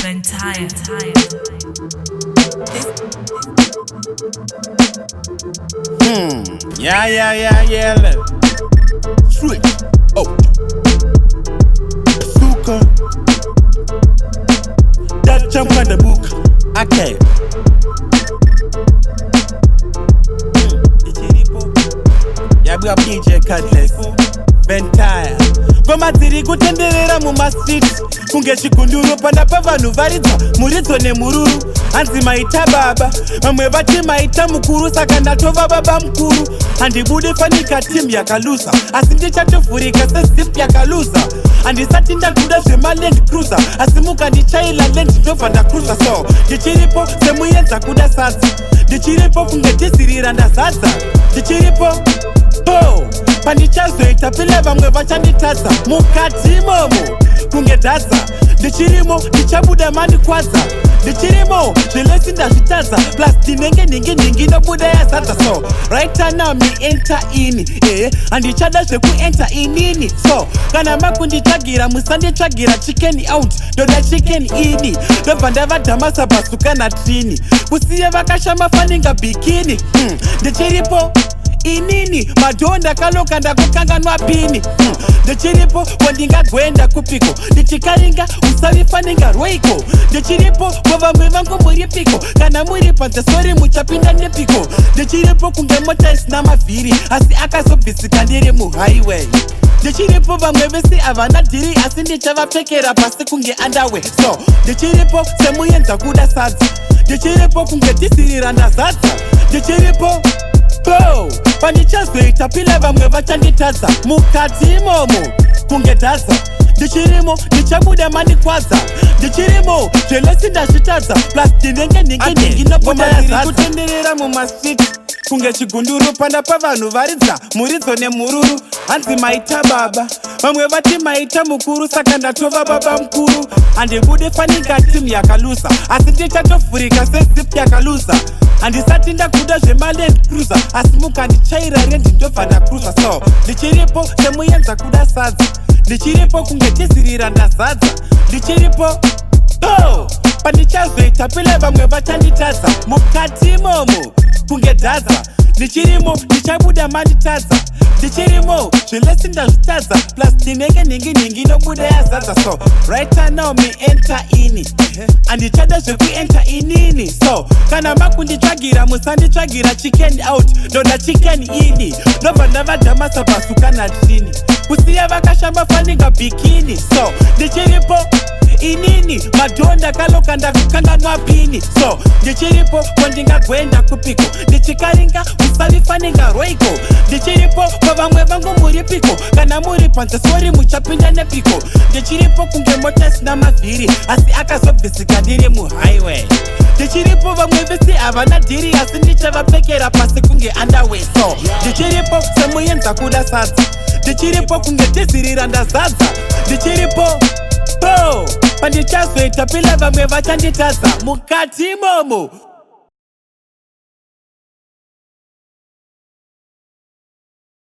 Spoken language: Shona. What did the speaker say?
Ventire. Yeah. Look. Switch. Oh. Suka. That jump on the book. Okay. Yabwa PJ Cutlass. Ventire. Ngoma dziri kutenderera mumastreet kunge chigunduru panda pavanhu varidza muridzo nemhururu. Hanzi maita baba, vamwe vati maita mukuru, saka ndatova baba mukuru. Handibudi fanika timu yakaluza, asi ndichatovhurika sezip yakaluza. Handisati ndaguda zvemaLand Cruiser, asi mukandichaila land ndobva ndacruza. So ndichiripo semuenza kuda sadza, ndichiripo kunge dhizirira ndazadza, ndichiripo po pandichazoita pile vamwe vachanditadza mukati imomo kunge dhadza. Ndichirimo, ndichabuda mandikwadza, ndichirimo zvelesi ndazvitadza, plus ndinenge nhingi nhingi nobuda yazadza. So right now me enter in, ehe, handichada zvekuenter inini. So kana makunditsvagira, musanditsvagira chicken out, ndoda chicken ini. Ndobva ndavadhamasa basuka natrini kusiya vakashama faninga bikini. Ndichiripo inini, madoor ndakaloka, ndakukanganwa PIN. Ndichiripo kwandingagwenda kupiko, ndichikaringa usavifaninga rweiko. Ndichiripo ko vamwe vangu muripiko? Kana muri panze, sorry, muchapinda nepiko? Ndichiripo kunge mota isina mavhiri, asi akazobvisika ndiri muhighway. Ndichiripo, vamwe vese havana dhiri, asi ndichavapfekera pasi kunge underwear. So ndichiripo semuenza kuda sadza, ndichiripo kunge dhizirira ndazadza, ndichiripo po pandichazoita pile vamwe vachanditadza mukati imomo kunge dhadza. Ndichirimo, ndichabuda mandikwadza, ndichirimo zvelesi ndazvitadza, plus ndinenge nhingi nhingi nobuda yazadza. Kutenderera mumastreet kunge chigunduru panda pavanhu varidza muridzo nemhururu. Hanzi maita baba, vamwe vati maita mukuru, saka ndatova baba mukuru. Handibudi fanika timu yakaluza, asi ndichatovhurika sezip yakaluza. Handisati ndaguda zvemaLand Cruiser, asi mukandichaira rendi ndobva ndacruza. So ndichiripo semuenza kuda sadza, ndichiripo kunge dhizirira ndazadza, ndichiripo po pandichazoita pile vamwe vachanditadza mukati imomo kunge dhadza. Ndichirimo, ndichabuda manditadza, ndichirimo zvelesi ndazvitadza, plus ndinenge nhingi nhingi nobuda yazadza. So right now me enter ini, handichada zvekuenter inini. So kana makunditsvagira, musanditsvagira chicken out, ndoda chicken ini. Ndobva ndavadhamasa basuka natrini kusiya vakashamba faninga bikini. So ndichiripo inini, madoor ndakaloka, ndakukanganwa PIN. So ndichiripo kwandingagwenda kupiko, ndichikaringa usavifaninga rweiko. Ndichiripo ko vamwe vangu muripiko? Kana muri panze, sorry, muchapinda nepiko? Ndichiripo kunge mota isina mavhiri, asi akazobvisika ndiri muhighway. Ndichiripo, vamwe vese havana dhiri, asi ndichavapfekera pasi kunge underwear. So ndichiripo semuenza kuda sadza, ndichiripo kunge dhizirira ndazadza, ndichiripo po pandichazoita pila vamwe vachanditadza mukati imomo.